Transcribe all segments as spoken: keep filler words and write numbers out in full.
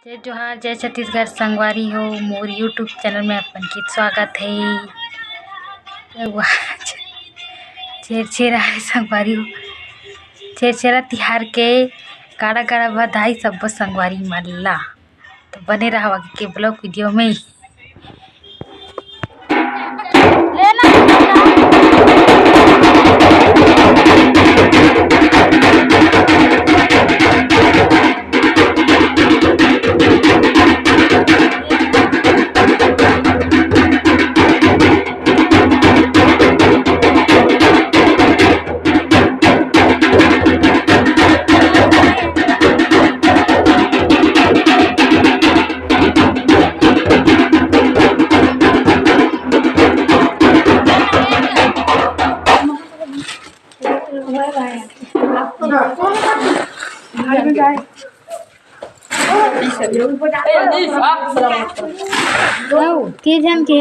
जय जोहार, जय छत्तीसगढ़ संगवारी हो, मोर YouTube चैनल में अपन के स्वागत है। वाह, छेरछेरा है संगवारी हो, छेरछेरा तिहार के गाड़ा गाड़ा बधाई सब्बो संगवारी मन ला। तो बने रहो आगे के ब्लॉग वीडियो में। के झन के?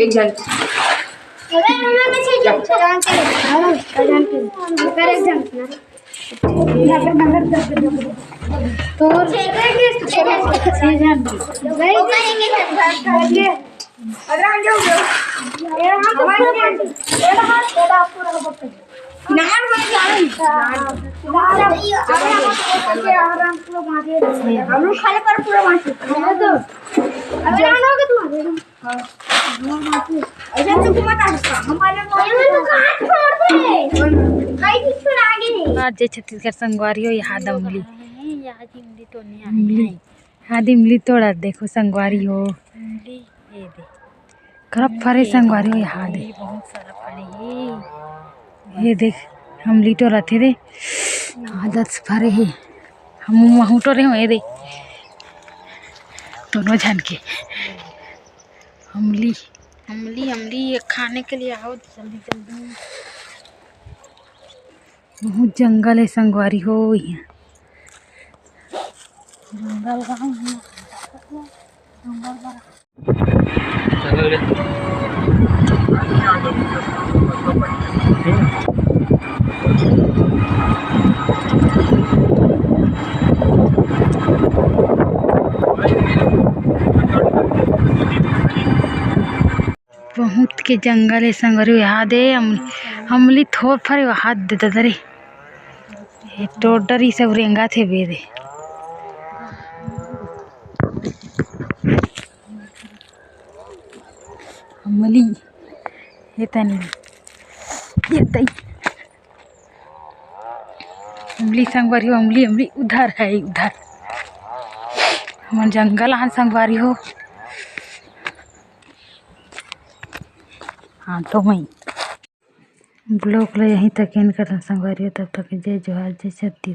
एक झन। तोर छे झन के। आज जय छत्तीसगढ़ संगवारी हो, यहाँ दमली। यहाँ इमली तोड़ने आए इमली। हैं। यहाँ इमली तोड़ा देखो संगवारी हो। इमली, ये दे। करब फरे संगवारी हो, यहाँ दे। बहुत सारा फरे हे। ये देख, हम लीटो रथे दे। आदत से फरे हे। हम महूटो रहे हो, ये दे। दोनों झन के। अमली। अमली, अमली, ये खाने के लिए आओ जल्दी, जल्दी। बहुत जंगल है संगवारी हो यहाँ। जंगल गाँव है। जंगल बड़ा। बहुत के जंगल है संगवारी हो, यहाँ दे अम-, अमली थोर फरे, यहाँ दे ददा रे। ये टोडर ई सब रेंगा थे बेदे। अमली, ये तनी, ये तई। अमली संगवारी हो, अमली, अमली उधर है, उधर। हमन जंगल आन संगवारी हो। हाँ, तो मैं ब्लॉग ला यहीं तक एंड करथन संगवारी हो, तब तक जय जोहार, जय छत्तीसगढ़।